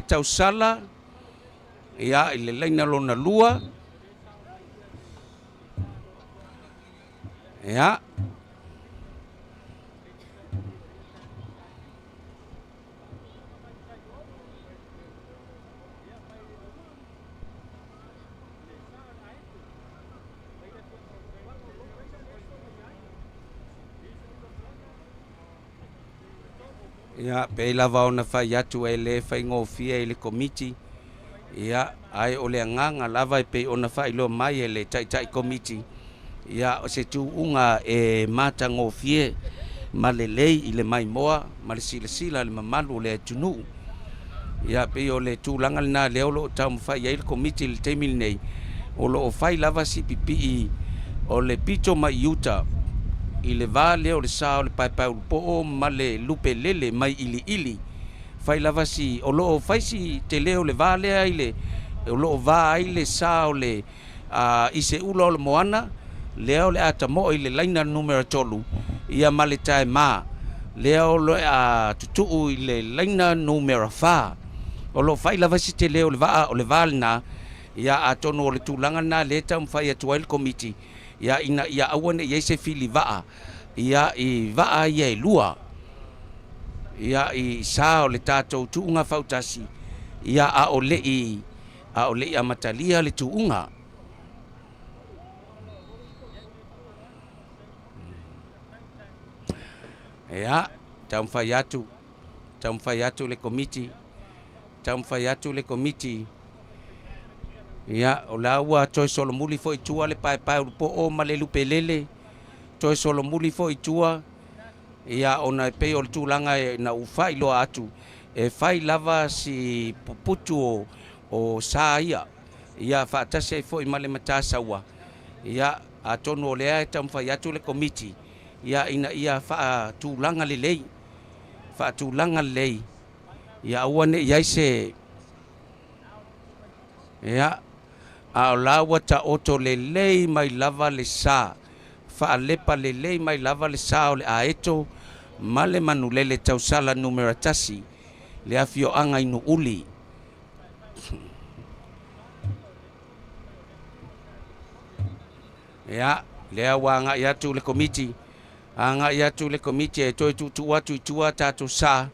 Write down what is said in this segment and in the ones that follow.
tausala ia i le laina lona lua. Ia. Ia, pei lava ona fai atu e le faigofie i le Komiti, ia, ae o le agaga lava e pei ona faailoa mai e le Taitai Komiti, ia, o se tuuga e matagofie ma lelei i le maimoa ma le silasila a le mamalu o le atunuu. Ia, pei o le tulaga lena lea o lo o taumafai ai le Komiti i le taimi lenei, o lo o fai lava si pipii o le pito mai i uta i le va lea o le sa o le paepaeulupo'o ma le lupe lele mai iliili. Fai lava si, o lo o fai si tele o le va lea i le, o lo o va ai le sa o le i se ula o le moana, lea o le a tamo'o i le laina numera 3, ia ma le taemā, lea o le a tutu'u i le laina numera 4. O lo o fai lava si tele o le vaa, o le va lena, ia atonu o le tulaga lena lea e taumafai atu ai le Komiti, ia ina ia aua ne i ai se fili vaa, ia i vaa ia e lua, ia i sa o le tatou tuuga fautasi, ia a o le i amatalia le tuuga. Ia, taumafai atu, taumafai atu le Komiti, taumafai atu le Komiti. Ia, o la ua toe solomuli foi i tua le paepaeulupo'o ma le lupelele, toe solomuli foi i tua, ia ona e pei o le tulaga e na ou faailoa atu, e fai lava si puputu o sa ia, ia faatasi ai foi ma le matasaua, ia atonu o lea e taumafai atu le Komiti, ia ina ia faatulaga lelei, faatulaga lelei, ia aua ne i ai se, ia, a o la ua taoto lelei mai lava le sa, faalepa lelei mai lava le sa o le aeto ma le manulele tausala numera 1, le afioaga i Nu'uli. Ia, lea ua agai atu le Komiti, agai atu le Komiti e toe tuutuu atu i tua tatou sa,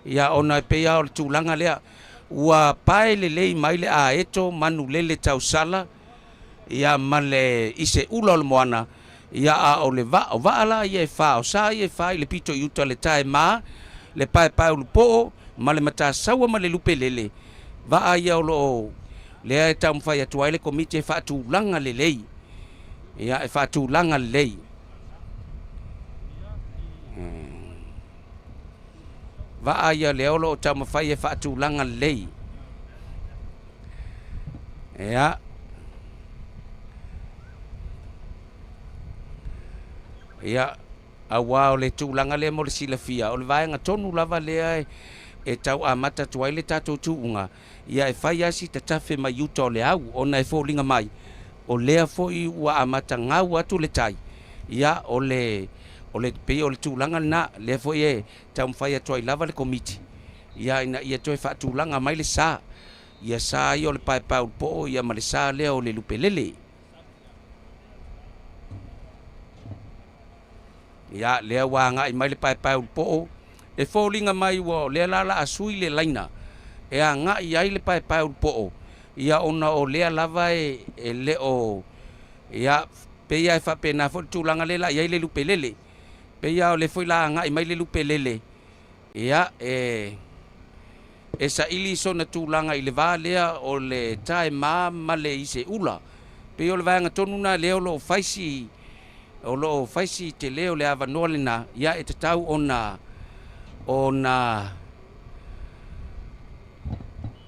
ia ona e pei lava o le tulaga lea, ua pae lelei mai le aeto manulele tausala, ia ma le ise ula o le moana, ia a o le vaa, o vaa la ia e fa, o sa ia e fa i le pito i uta le taemā, le paepaeulupo'o ma le matasaua ma le lupelele, vaa ia o lo o lea e taumafai atu ai le Komiti e faatulaga lelei, ia e faatulaga lelei. Vaa ia lea o lo o taumafai e faatulaga lelei. Ia. Ia, auā o le tulaga lea mo le silafia, o le vaega tonu lava lea e tau amata atu ai le tatou tuuga, ia e fai lava si tatafe mai uta o le au, ona e foliga mai, o lea foi ua amata gau atu le tai, ia o le pei o le tulaga lena, lea foi e taumafai atu ai lava le Komiti, ia ina ia toe faatulaga mai le sa, ia sa ia o le paepaeulupo'o ia ma le sa lea o le lupelele. Ia, lea ua agai mai le paepaeulupo'o, e foliga mai ua o lea la la a sui le laina, e agai ai le paepaeulupo'o, ia ona o lea lava e le o, ia, pei lava e faapena foi le tulaga lea la i ai le lupelele. Pei lava o lea foi la agai mai le lupelele, ia, e saili sona tulaga i le va lea o le taemā ma le ise ula. Pei o le vaega tonu lena lea o lo o fai si, o lo o fai si tele o le avanoa lena, ia e tatau ona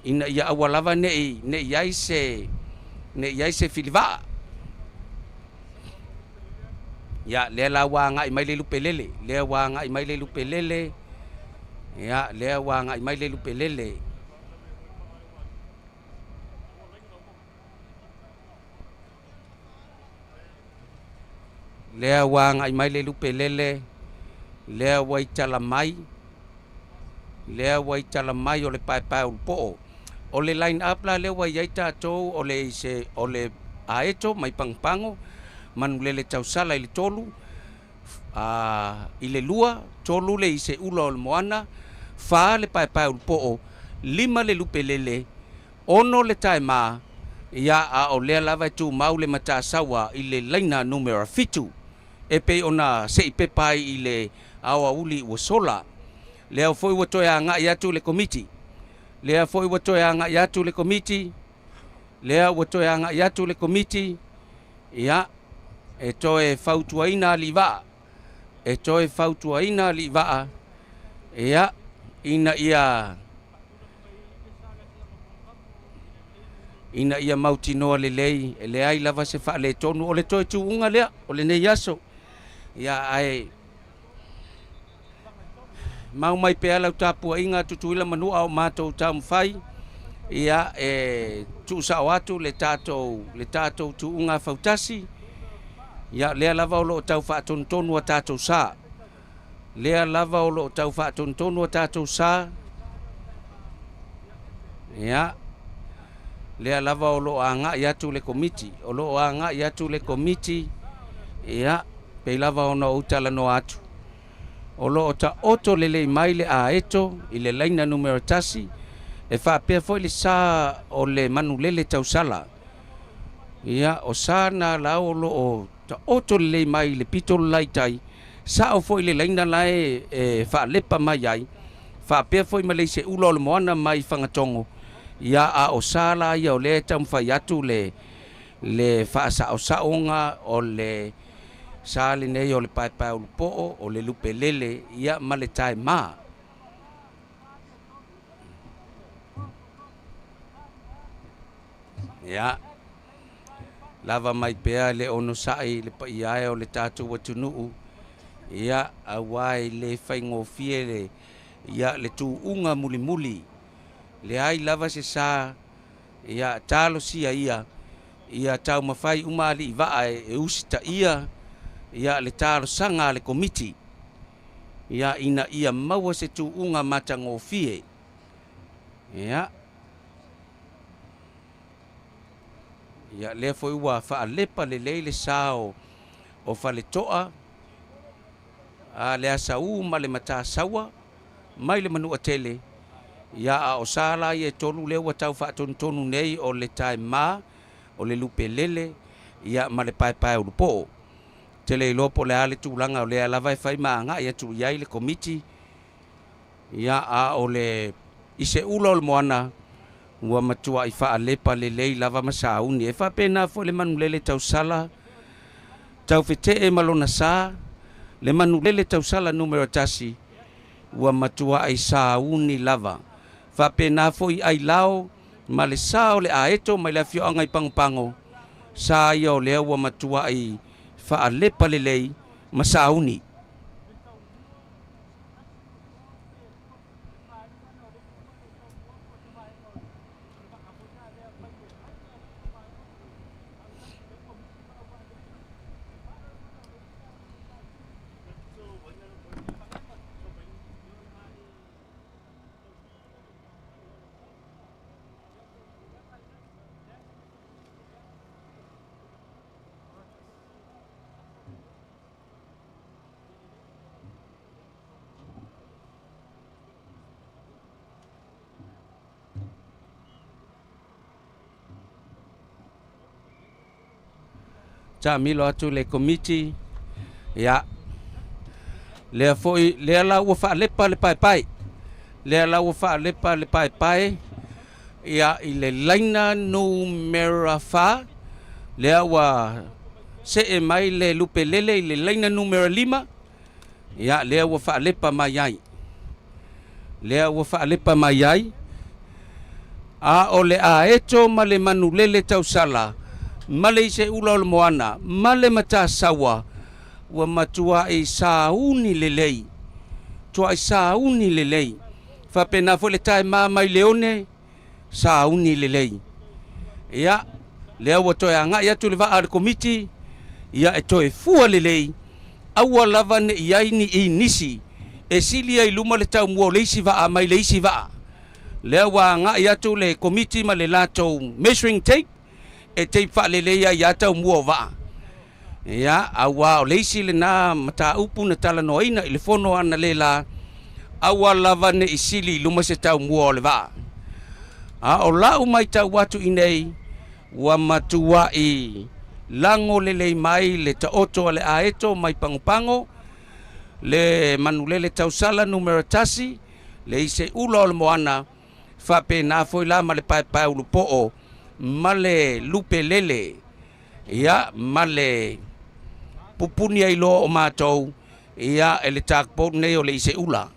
ina ia aua lava ne i ai se filivaa. Ia, lea la ua agai mai le lupelele, lea ua agai mai le lupelele, ia, lea ua agai mai le lupelele. Lea ua agai mai le lupelele, lea ua i tala mai. Lea ua i tala mai o le paepae ulupoo. O le line up la lea ua i ai tatou o le ise o le aeto mai Pagopago, Manulele Tausala i le tolu, a i le lua, tolu le ise ula o le moana, fa le paepae ulupoo, lima le lupelele, ono le taema, ia a o lea lava e tumau le Matasaua i le laina numera 7 e pei ona se'i pepa ai i le aoauli ua sola. Lea foi ua toe agai atu le Komiti. Lea foi ua toe agai atu le Komiti. Lea ua toe agai atu le Komiti. Ia, e toe fautuaina alii vaa. E toe fautuaina alii vaa. Ia, ina ia ina ia mautinoa lelei e leai lava se faaletonu o le toe tuuga lea o lenei aso. Ia ae mau mai pea lau tapuaiga Tutuila Manua o matou taumafai ia e tuusao atu le tatou le tatou tuuga fautasi. Ia lea lava o loo tau faatonutonu a tatou sa. Lea lava o loo tau faatonutonu a tatou sa. Ia lea lava o loo agai atu le Komiti, o loo agai atu le Komiti. Ia pei lava ona ou talanoa atu, o loo taoto lelei mai le aeto i le laina numera 1, e faapea foi le sa o le Manulele Tausala. Ia o sa na la o loo taoto lelei mai le pito laitai, sao foi le laina la e faalepa mai ai, faapea foi ma le ise ula o le moana mai Fagatogo. Ia a o sa la ia o lea e taumafai atu le le faasaosaoga o le sa lenei o le paepae ulupoo, o le lupelele, ia ma le taema. Ia lava mai pea le onosai le paia e o le tatou atunuu. Ia auā e le faigofie le ia le tuuga mulimuli, leai lava se sa. Ia talosia ia ia taumafai uma alii vaa e usitaia ia le talosaga a le Komiti, ia ina ia maua se tuuga matagofie. Ia ia lea foi ua faalepa lelei le sa o Faletoa, a le asaū ma le Matasaua mai le Manua Tele. Ia a o sa la ia e tolu lea ua tau faatonutonu nei, o le taema, o le lupelele, ia ma le paepae ulupoo. Tele iloa po o le a le tulaga o lea lava e fai ma agai atu i ai le Komiti. Ia a o le ise ula o le moana ua matuai faalepa lelei lava ma sauni. E faapena foi le Manulele Tausala taufetee ma lona sa, le Manulele Tausala numera 1 ua matuai sauni lava. Faapena foi Ailao ma le sa o le aeto mai le afioaga i Pagopago, sa ia o lea ua matuai faalepa lelei ma sauni. Taamilo atu le Komiti. Ia lea foi lea la ua faalepa le paepae, lea la ua faalepa le paepae ia i le laina numera 4. Lea ua see mai le lupelele i le laina numera 5. Ia lea ua faalepa mai ai, lea ua faalepa mai ai, a o le aeto ma le Manulele Tausala ma le ise ula o le moana ma le Matasaua ua matuai sauni lelei, tuai sauni lelei. Faapena foi le taema mai Leone, sauni lelei. Ia lea ua toe agai atu le vaa a le Komiti, ia e toe fua lelei, aua lava ne i ai ni inisi E sili ai i luma le taumua o le isi vaa mai le isi vaa. Lea ua agai atu le Komiti ma le latou measuring tape e tape faalelei ai lava taumua o vaa. Ia, aua o le isi lena mataupu na talanoaina i le fono analeila, aua lava ne i sili i luma se taumua o le vaa. A o lau matau atu i nei, ua matuai lago lelei mai le taoto a le Aeto mai Pagopago, le manulele tausala numera 1, le iseula o le moana, faapena foi la ma le paepaeulupo'o ma le lupelele, ia, ma le pupuni ai loa o matou, ia, e le tugboat nei o le Iseula.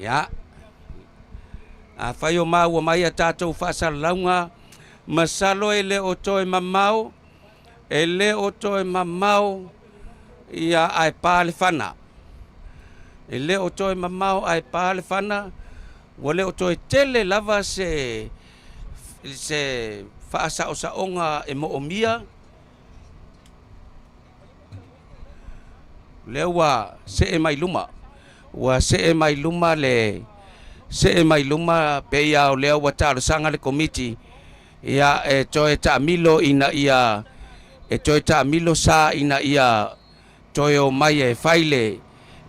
Ia, afai o maua mai a tatou faasalalauga, masalo e le o toe mamao, e le o toe mamao, ia, ae pa le fana. E le o toe mamao ae pa le fana, ua le o toe tele lava se faasaosaoga e moomia. Lea ua see mai luma, ua see mai luma le see mai luma pei lava o lea ua talosaga le Komiti, ia, e toe taamilo ina ia e toe taamilo sa ina ia toe o mai e fai le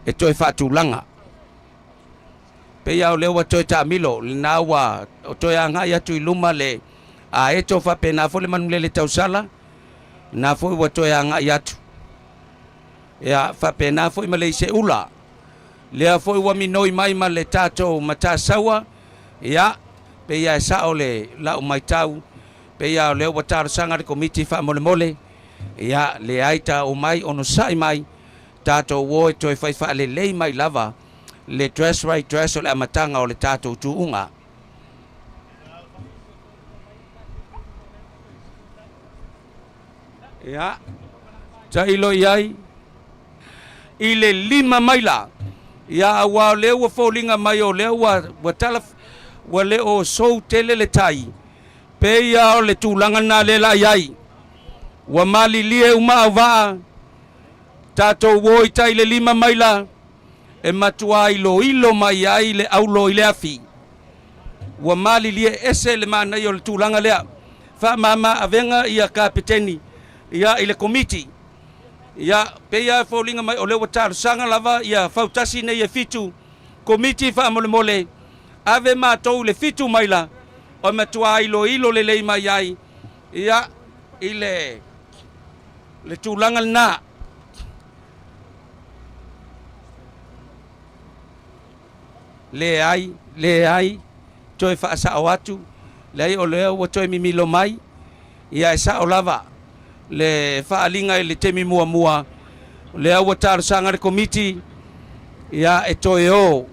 e toe faatulaga. Pei lava o lea ua toe taamilo, lena ua toe agai atu i luma le Aeto, faapena foi le manulele tausala, lena foi ua toe agai atu. Ia, faapena foi ma le Iseula. Lea foi ua minoi mai ma le tatou Matasaua, ia, pei lava e sao le lau matau, pei lava o lea ua talosaga le Komiti faamolemole, ia, leai ta omai onosai mai, tatou o e toe fai faalelei mai lava le dress right dress o le amataga o le tatou tuuga. Ia, tailo i ai i le 5 maila. Ia, aua o lea ua foliga mai o lea ua tala, ua le o sou tele le tai. Pei lava o le tulaga lena lea la i ai. Ua malilie uma auvaa, tatou o i tai le 5 maila, e matua iloilo mai ai le aulo i le afi. Ua malilie ese le manaia o le tulaga lea. Faamama avega ia kapeteni, ia, i le Komiti. Ia, pei lava e foliga mai o lea ua talosaga lava ia fautasi nei e 7 Komiti faamolemole, ave matou i le 7 maila, o matua iloilo lelei mai ai, ia, i le tulaga lena. Leai, leai, toe faasao atu, leai o lea ua toe mimilo mai, ia e sao lava le faaaliga i le taimi muamua, lea ua talosaga le Komiti, ia, e toe o,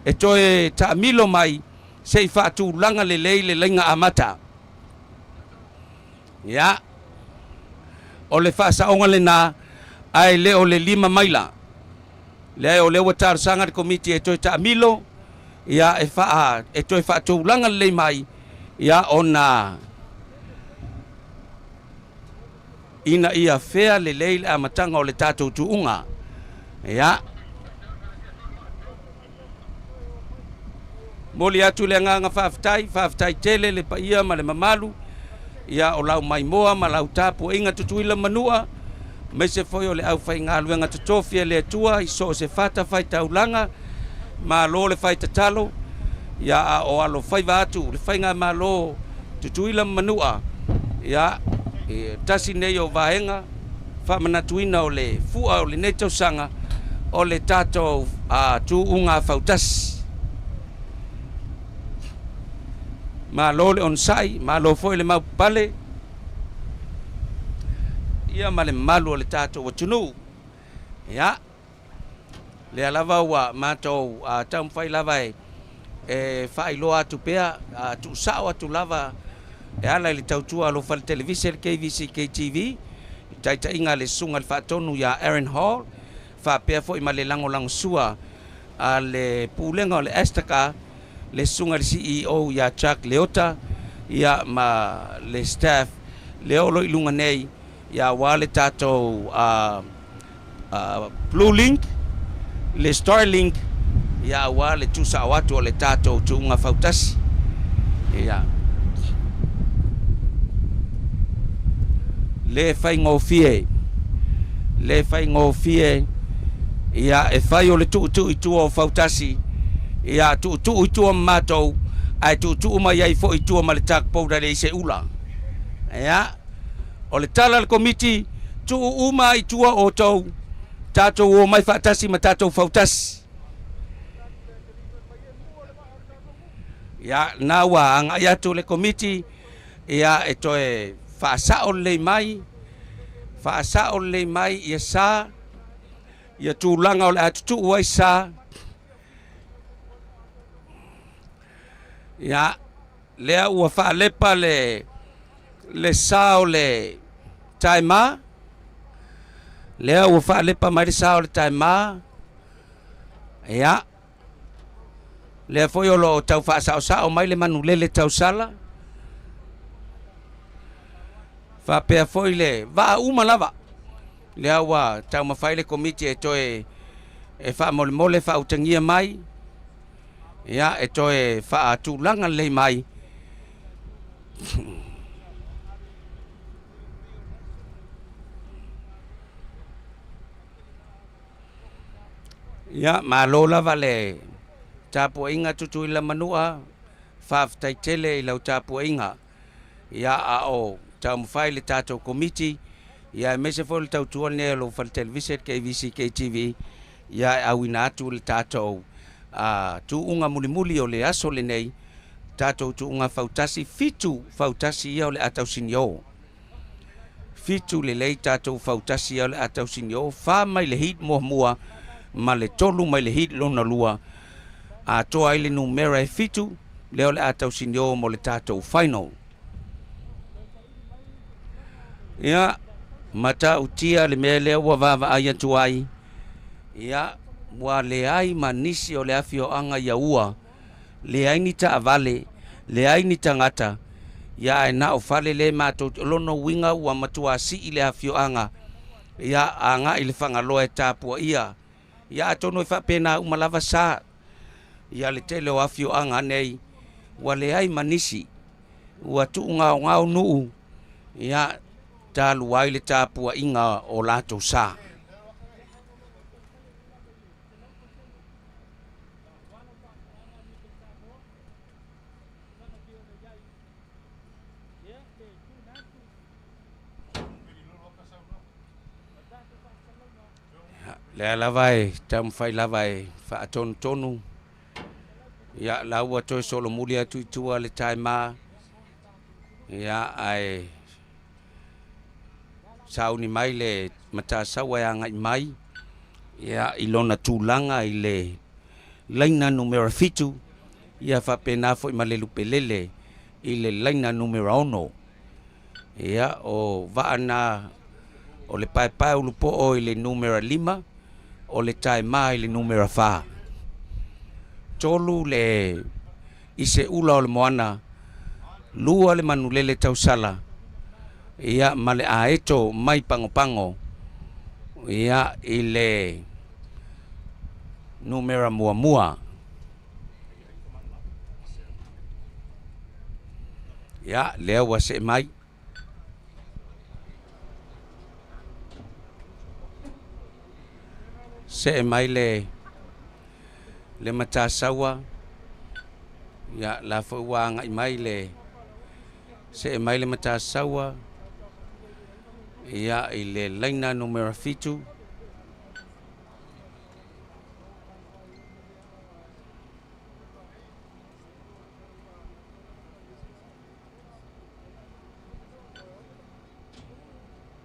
e toe taamilo mai, se i faatulaga lelei le laiga amata. Ia, o le faasaoga lena, ae le o le 5 maila. Leai o lea ua talosaga le Komiti e toe taamilo, ia, e toe faatulaga lelei mai, ia, ona ina ia fea lelei le amataga o le tatou tuuga. Ia, momoli atu le agaga faafetai, faafetai tele le paia ma le mamalu, ia, o lau maimoa ma lau tapuaiga Tutuila Manua, aemaise foi o le aufaigaluega totofi a le Atua i so o se fatafaitaulaga, malo le fai tatalo, ia, a o alofaiva atu le faigamalo Tutuila ma Manua, ia, e tasi nei o vaega faamanatuina o le fua o lenei tausaga o le tatou tuuga fautasi. Malo le onosai, malo foi le maupale, ia ma le mamalu o le tatou atunuu. Ia, lea lava ua matou taumafai lava e faailoa atu pea, tuusao atu lava e ala i le tautua alofa le televise le KVCK TV, i taitaiga a le susuga i le faatonu ia Aaron Hall, faapea foi ma le lagolagosua a le pulega o le Astaka, le susuga i le CEO ia Chuck Leota, ia, ma le staff lea o lo i luga nei. Ia aua le tatou Blue Link, le Star Link, ia aua le tuusao atu o le tatou tuuga fautasi. Ia le faigofie, le faigofie, ia e fai o le tuutuu i tua o fautasi, ia tuutuu i tua ma matou, ae tuutuu mai ai foi i tua ma le tugboat a le Iseula. Ia, o le tala a le Komiti, tuu uma i tua outou, tatou omai faatasi ma tatou fautasi. Ia, na ua agai atu le Komiti, ia e toe faasao lelei mai, faasao lelei mai ia sa, ia tulaga o le a tutuu ai sa. Ia, lea ua faalepa le sa o le taema, lea ua faalepa mai le sa o le taema, ia, lea foi o lo o tau faasaosao mai le manulele tausala, faapea foi le vaa uma lava, lea ua taumafai le Komiti e toe e faamolemole faautagia mai, ia e toe faatulaga lelei mai. Ia, malo lava le tapuaiga Tutuila Manua, faafetai tele i lau tapuaiga. Ia, a o taumafai le tatou Komiti, ia aemaise foi le tautua lenei a lou fale televise le KVC KTV, ia e auina atu le tatou tuuga mulimuli o le aso lenei, tatou tuuga fautasi, 7 fautasi ia o le a tausinio. 7 lelei tatou fautasi ia o le a tausinio, 4 mai le heat muamua ma le 3 mai le heat lona lua, atoa ai le numera e 7, lea o le a tausinio mo le tatou final. Ia, matautia le mea lea ua vaavaai atu ai, ia, ua leai ma nisi o le afioaga ia ua, leai ni taavale, leai ni tagata, ia ae na o fale le matou, o lona uiga ua matua sii le afioaga, ia agai le Fagaloa e tapuaia, ia atonu e faapena uma lava sa, ia le tele o afioaga nei, ua leai ma nisi, ua tuugaogao nuu, ia talu ai le tapuaiga o latou sa. Lea lava e taumafai lava e faatonutonu, ia la ua toe solomuli atu i tua le taema, ia ae sauni mai le Matasaua e agai mai, ia i lona tulaga i le laina numera 7, ia faapena foi ma le Lupelele i le laina numera 6. Ia o vaa na o le paepae ulupoo i le numera 5, o le taema i le numera 4. 3 le Iseula o le moana, 2 le manulele tausala, ia ma le aeto mai pagopago, ia i le numera muamua. Ia, lea ua see mai. See mai le Matasaua, ia la foi ua agai mai le see mai le Matasaua, ia i le laina numera 7.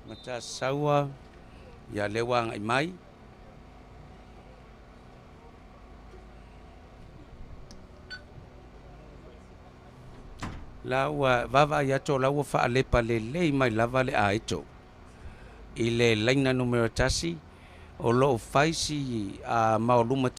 Matasaua, ia lea ua agai mai. La ua vaavaai atu o la ua faalepa lelei mai lava le aeto i le laina numera 1, o loo fai si maoluma.